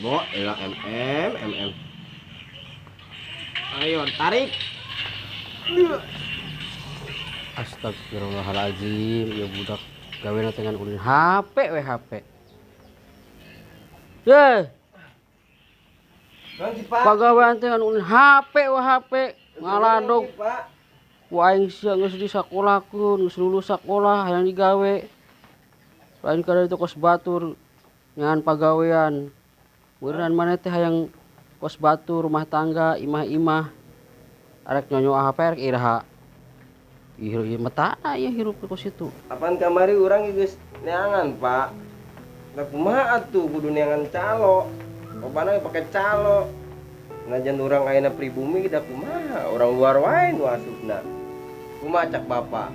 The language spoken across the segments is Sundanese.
Bo, elah MM MM. Ayo tarik. Astagfirullahaladzim, ya budak gawe dengan ulin HP we HP. Ye. Pagawean teh ulin HP we HP ngaladog. Ku aing sia geus disakolakeun, geus lulus sakolah hayang digawe. Lain kada itu kos batur ngan pagawean. Meureun maneh teh hayang kos batur rumah tangga imah-imah. Arek nyonyo HP arek iraha. Ieu metana ieu hirup kos itu. Apaan kamari urang geus neangan, Pak. Lah kumaha atuh kudu neangan calo. Lobana pake calo. Najan urang ayeuna pribumi da kumaha, orang luar wae nu asupna. Kumaha cak bapak?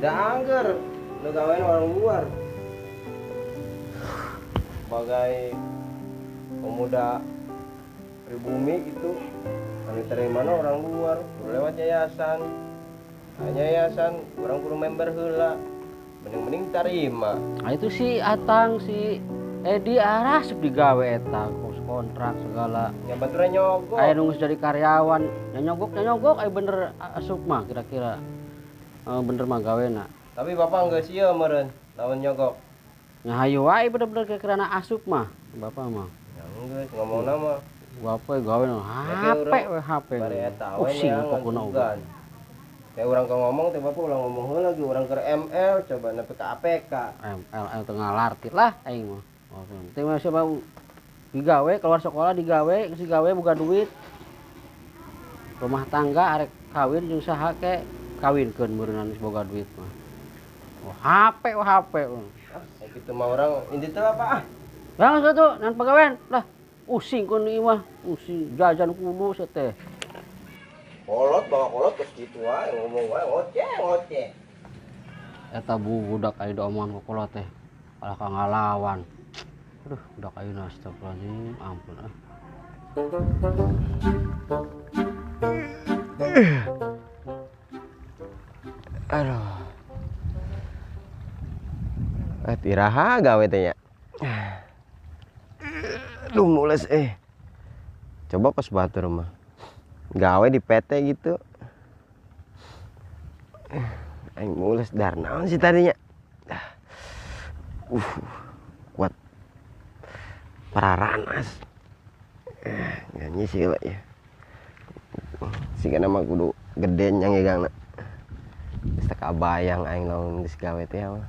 Da angger nu gawean orang luar. Sebagai pemuda pribumi gitu, anu terimana orang luar, kudu lewat yayasan. Hanya yayasan, urang kudu member heula. Mending-mending tarima. Nah, itu si Atang, si Edi arasep digawe eta, kos kontrak segala. Ya baturna nyogok. Aya nu geus jadi karyawan, nyogok aya bener asup mah kira-kira. Bener mah gawena. Tapi bapak geus ieu meureun lawan nyogok. Nya hayu wae bener-bener kira-kira asup mah, bapak mah. Ya geus ngomongna mah. Bapak gawe HP we HP. Bari eta we neangan sugan. Kayak orang ke ngomong teh bapak ulah ngomong heula lagi orang ke ML coba nepi ka APK. ML teu ngalarti lah aing mah. Penting mah siapa digawe keluar sekolah digawe geus digawe boga duit. Rumah tangga arek kawin jeung saha ke kawinkeun meureunna geus boga duit mah. Oh HP oh HP. Ah, kitu mah urang inti teh apa ah? Bang satu nan pagawean lah. Using kun ieu mah, using jajan kudu sia teh. Kolot bawa kolot geus kitu wae ngomong wae ngoceh ngoceh. Eta budak aya diomongan ku kolot teh. Kalah ka ngalawan. Aduh, budak ayeuna astagfirullahaladzim, ampun ah. Aduh. Tiraha gawe teh nya. Aduh mules eh. Coba kos batur mah. Gawe di PT gitu. Aing mules dar naon sih tadinya. Kuat pararanas. Nyanyi sih lah ya. Siga nama kudu gede nyangegangna. Geus teu kabayang aing lamun geus gawe teh mah.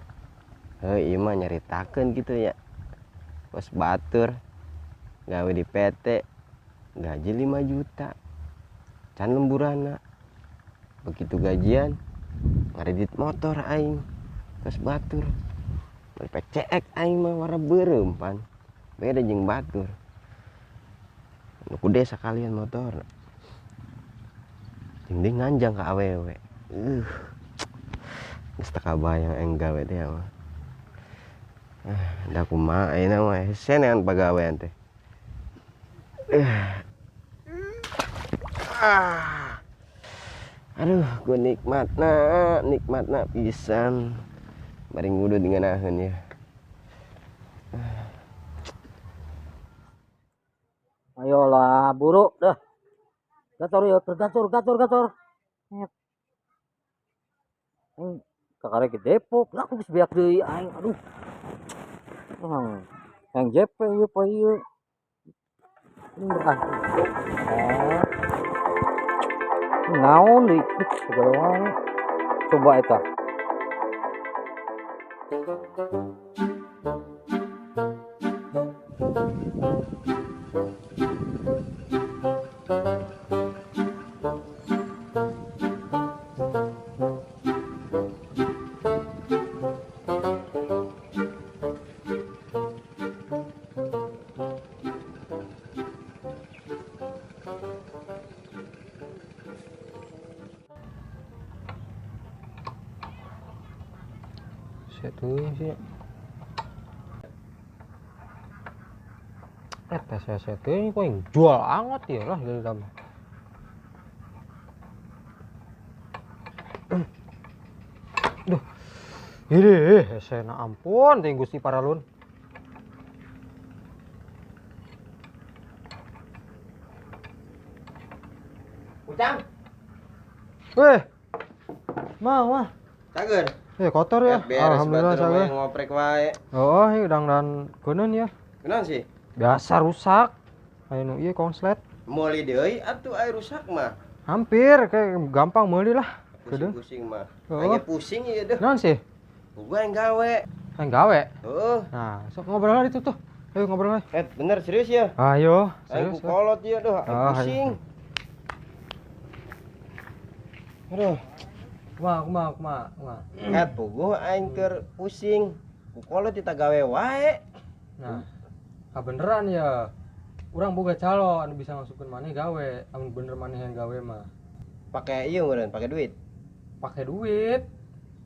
Heuh ieu mah nyaritakeun kitu nya. Kos batur gawe di PT gaji 5 juta. Can lemburana. Begitu gajian ngaredit motor aing. Kos batur. Beli PCX aing mah warna beureum pan. Beda jeung batur. Nu kude sakalian motor. Jeung deui nganjang ka awewe. Geus teu kabayang aing gawe teh mah. Da kumaha ayeuna mah hese neangan pagawean teh. Aduh, gue nikmatna pisan. Bari ngudut ngeunaheun ya. Ayolah, buru dah. Gator ya, gator gator gator. Aing kakarek ke Depok, lah aku geus beak deui aing. Aduh. Yang JP ieu pa ieu. Ah. Naon deui segala wae. Coba eta. Sih. Tes ini kok yang jual angot ya lah dari dalam. Duh, ini hese na ampun, ting Gusti Paralun. Ucang. Weh. Mau ah. Cager. Kotor ya. Alhamdulillah cager. Ngoprek wae. Oh, ieu dangdan keuneun ya. Kunaon sih? Biasa rusak. Aya nu ieu konslet. Meuli deui atuh aya rusak mah. Hampir kayak gampang meuli lah. Pusing-pusing mah. Aing pusing ieu deh. Naon sih? Gua yang gawe. Yang gawe? Heeh. Nah, sok ngobrol lah itu tuh. Ayo ngobrol lah. Bener serius ya? Ayo, serius. Ayo kolot ieu duh, pusing. Aduh. Kumaha. Puguh aing keur pusing. Ku kolot kita gawe wae. Nah, beneran ya. Urang boga calo anu bisa masukkeun maneh gawe, amun bener maneh yang gawe mah. Pakai ieu meureun, pakai duit. Pakai duit.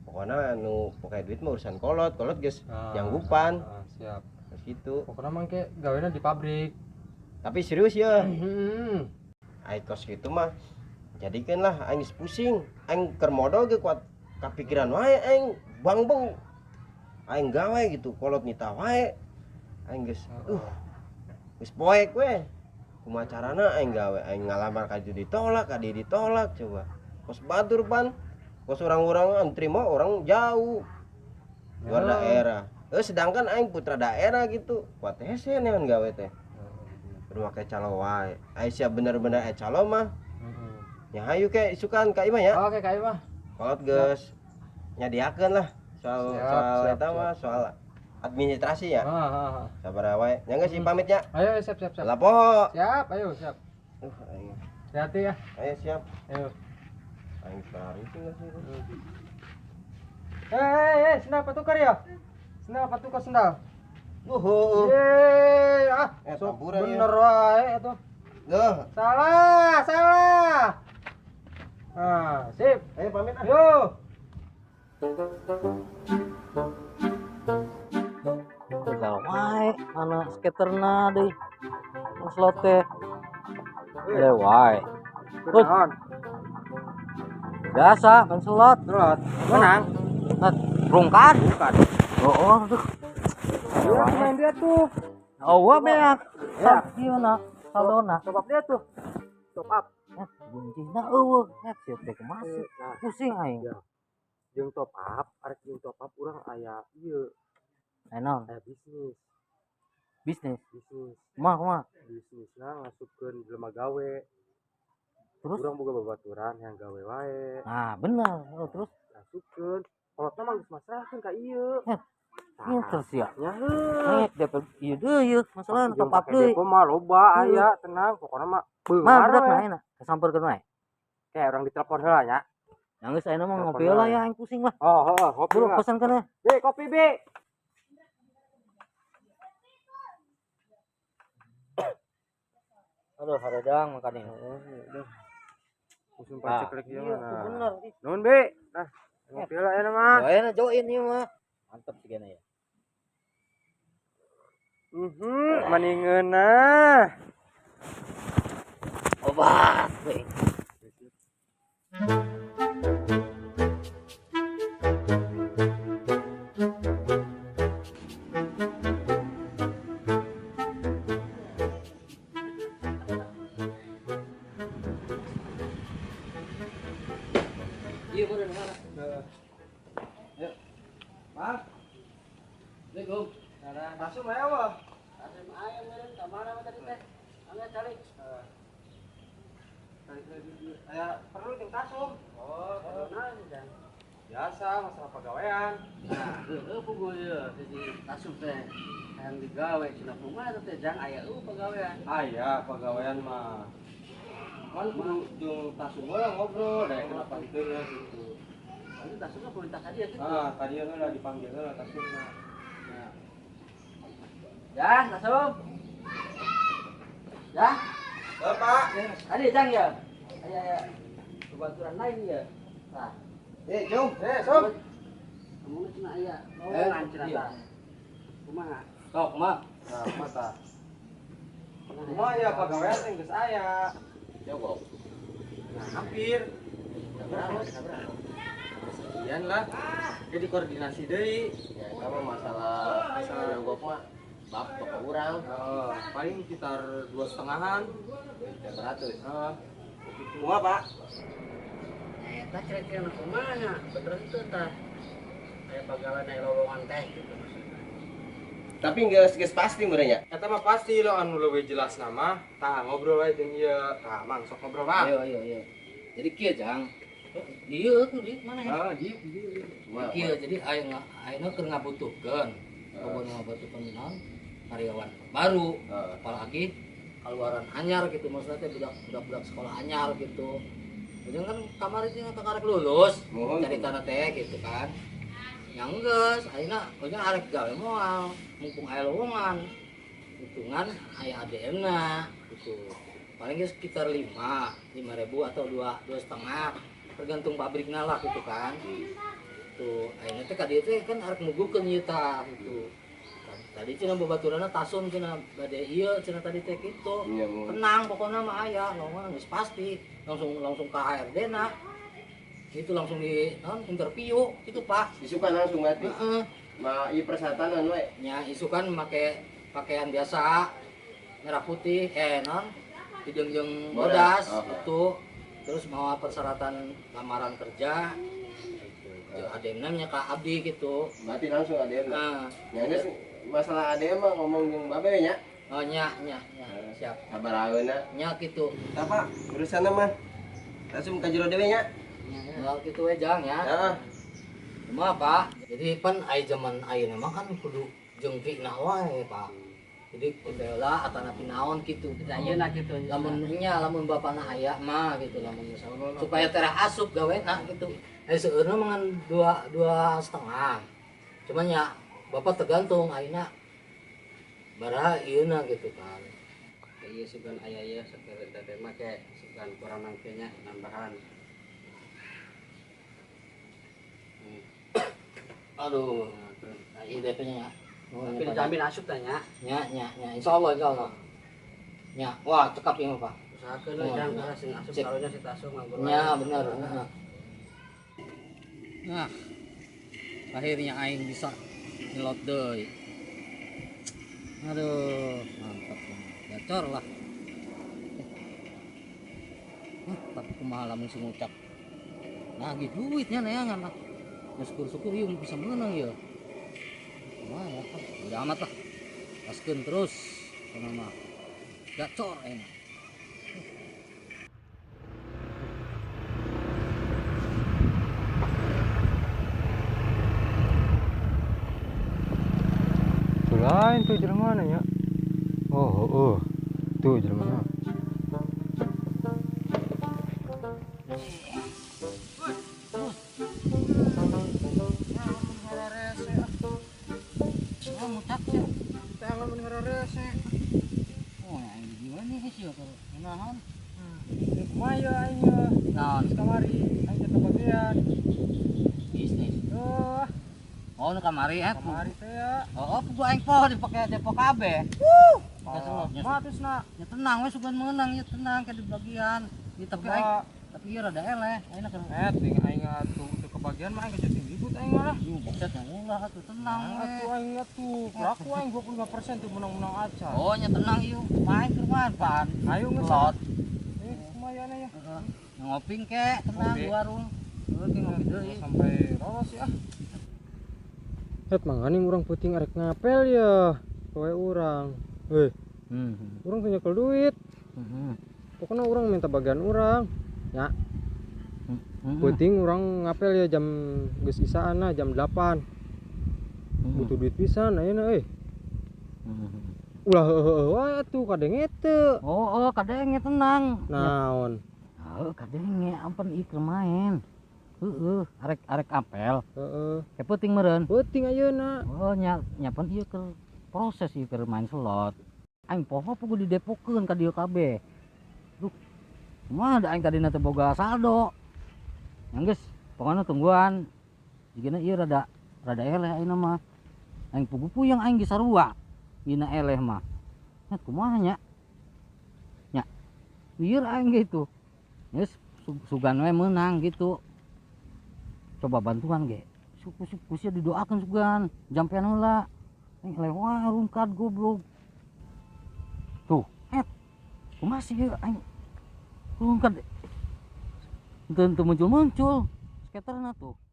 Pokoknya anu pakai duit mah urusan kolot, kolot geus nyanggupan. Siap. Terus gitu. Pokoknya mah ke gawena di pabrik. Tapi serius ya. Aing kos kitu mah jadikeun lah aing geus pusing, aing keur modal ge kuat kapikiran wae aing bangbeng. Aing gawe gitu, kolot nita wae. Aing geus geus poek we. Kumaha carana aing gawe, aing ngalamar ka ditu ditolak, ka dieu ditolak coba. Kos batur pan. Kos urang-urang antri mah orang jauh. Luar daerah. Sedangkan aing putra daerah gitu, kuat hese nean gawe teh. Kudu make calo wae. Aing siap bener-bener aya calo mah. Ya hayu ke isukan ka imah ya. Oke ka imah. Kolot geus nyadiakeun lah soal soal eta mah soal administrasi ya. Heeh. Sabar wae. Nya geus pamit nya. Ayo siap. Lapo. Siap, ayo siap. Ayo. Hati-hati ya. Ayo siap. Ayo. Aing sih. Sendal patukar ya? Sendal patukar sendal. Sok bener wae atuh. Duh. Salah. Nah, sip. Ayo pamit ah. Yo. Gagal wae mana skaterna deui. Slot teh. Leuh wae. Kunaon? Biasa main slot. Slot. Menang. Rungkad. Oh, tuh. Iya, main dia tuh. Oh, beak. Ya, ieu na salona. Top up dia tuh. Top up. Kuncina eueuh, siap teh kumaha. Pusing aing. Jeung top up, arek jeung top up urang aya ieu. Aya naon? Aya bisnis. Bisnis. Bisnis. Kumaha? Bisnisna ngasupkeun jelema gawe. Terus urang boga babaturan yang gawe wae. Nah, bener. Oh, terus ngasupkeun. Kolotna mah geus masrahkeun ka ieu. Ieu terus ya. Nya heuh. DP ieu deui ieu masalah top up deui. DP mah loba aya, tenang pokona mah beunghar. Mah budak mah ayeuna kasamperkeun wae. Kayak orang ditelepon heula nya. Yang geus ayeuna mah ngopi heula ya aing pusing lah. Oh, heeh, ngopi lah. Pesankeun we. Be, kopi be. Aduh, haredang makanya. Heeh, udah. Pusing pacek lagi ya mah. Bener. Nuhun be. Nah, ngopi heula ayeuna mah. Ayeuna join ieu mah. Mantep sih kayaknya ya. Maningeunah. Obat we. Iya, boleh mana? Ayo. Maaf. Assalamualaikum. Masuk aya wah. Asem ayam meureun ka mana mah tadi teh? Angga calik. Aya perlu jeung tasum. Oh, naon sih, Biasa masalah pagawean. Nah, heueuh puguh ieu si tasum teh. Hayang digawe cenah kumaha teh jang aya eueuh pagawean. Aya pagawean mah. Kan kudu jeung tasum heula ngobrol deh kenapa kitu ya gitu. Ini tasumna perintah ka dieu kitu. Ah, ka dieu heula dipanggil heula tasumna. Nah. Jang, tasum. Jang. Bapak. Tadi jang ya. Aya aya babaturan lain ya. Tah. Jom. Sob. Kamu cenah aya lowongan cenah tah. Kumaha? Sok, mah. Nah, kumaha tah? Kumaha ya pagawean teh geus aya. Jogok. Nah, hampir. Sekian lah. Jadi koordinasi deui. Ya, eta mah masalah jogok mah bab toko urang. Paling sekitar 2,5-an. 300. Heeh. Gitu. Kumaha, Pak? Eta kira-kira nu kumaha? Bener teu tah? Aya pagawean aya lowongan teh gitu maksudna. Tapi geus geus pasti meureun nya. Eta mah pasti lo anu leuwih jelas nama, tah ngobrol wae jeung ieu. Tah Mang sok ngobrol, Pak. Ayo ayo ayo. Jadi kieu Jang. Ieu tuh di mana ya? Ah, di di. Kieu jadi ayeuna ayeuna keur ngabutuhkeun. Pokona ngabutuhkeun naon? Karyawan baru, apalagi keluaran anyar gitu maksudnya teh budak-budak sekolah anyar gitu. Ujung kan kamari sih kakarek lulus, cari tanah teh gitu kan. Yang geus ayeuna ujung arek gawe moal, mumpung aya lowongan. Hitungan aya ADM-na gitu. Paling geus sekitar 5 5.000 atau 2 2,5 tergantung pabrikna lah gitu kan. Tuh, ayeuna teh ka dieu teh kan arek mugukeun ieu tah gitu. Tadi cenah babaturanna tasum cenah bade ieu cenah tadi teh kitu. Tenang pokona mah aya lowongan geus pasti langsung langsung ke HRD na. Itu langsung di non interview itu Pak. Isukan langsung berarti. Heeh. Ma ieu persyaratan we. Nya isukan make pakaian biasa merah putih non hideung jeung bodas itu. Terus mau persyaratan lamaran kerja gitu. ADM-na nya ka abdi gitu. Berarti langsung ADM. Nah, nya geus masalah ADM mah ngomong jeung babe nya. Oh nya nya nya siap. Sabaraheuna. Nya kitu. Tah Pak, urusanna mah langsung ka jero dewe nya. Nya kitu we Jang ya. Heeh. Kumaha Pak? Jadi pan aya zaman ayeuna mah kan kudu jeung fitnah wae Pak. Jadi kudeula atanapi naon kitu. Ayeuna kitu. Lamun nya lamun bapana aya mah gitu lamun misalnya supaya tera asup gawena gitu. Seueurna mah ngan 2 2,5. Cuman ya bapak tergantung ayeuna baraha ieuna gitu kan. Ieu sugan aya ieu sakeureuh teh mah ke sugan kurang nangke nya nambahan. Aduh, nah, ieu DP nya. Tapi dijamin asup teh nya. Nya nya nya insyaallah insyaallah. Nya, wah cekap ieu mah Pak. Usahakeun we Jang karena sing asup karunya si tasung nganggur. Nya bener. Heeh. Nah, akhirnya aing bisa nyelot deui. Aduh, mantap. Gacor lah. Tapi kumaha lamun sing ngucap. Nagih duitnya neangan lah. Ya syukur-syukur ieu bisa menang ya. Wah, ya, udah amat lah. Gaskeun terus kana mah. Gacor aing. Tuh lain tuh jelema nya. Oh, oh, tuh jelema. Oh, nu kamari eh. Kamari teh ya. Oh, pugu aing poho dipake Depok kabeh. Wuh. Matusna. Ya tenang we sugan meunang ya tenang ke di bagian. Ya tapi aing tapi ieu rada eleh. Aing keur ting aing atuh teu kebagian mah aing kejeting ribut aing malah. Yu bokset nya ulah atuh tenang we. Atuh aing atuh. Peraku aing 25% tuh menang-menang aja. Oh, nya tenang ieu. Main keur pan. Ayo ngeslot. Lumayan ya. Heeh. Ngoping ke tenang di warung. Heuh ke ngopi deui sampai roros ya. Het manganing urang puting arek ngapel ya. Poe urang. Heuh. Urang teu nyekel duit. Pokoknya urang minta bagian urang. Ya. Puting urang ngapel ya jam geus isaan lah jam 8. Butuh duit pisan ayeuna euy. Ulah heuheuh wae atuh kadenge teu. Oh, oh kadenge tenang. Naon? Heuh kadenge ampen ieu keur main. Heeh, arek arek apel. Heeh. Ke peuting meureun. Peuting ayeuna. Oh nya nya pan ieu keur proses ieu keur main slot. Aing poho pugu didepokeun ka dieu kabeh. Duh. Kumaha da aing tadina teh boga saldo. Yang geus pokona tungguan. Jigana ieu rada rada eleh ayeuna mah. Aing pugu puyeng aing ge sarua. Dina eleh mah. Nya kumaha nya? Nya. Lieur aing gitu. Geus sugan we meunang gitu. Coba bantuan ge. Suku-suku didoakan sugan, jampean heula. Aing eleh wae rungkad goblok. Tuh, et. Kumaha sih ieu aing rungkad. Henteu muncul-muncul. Skaterna tuh.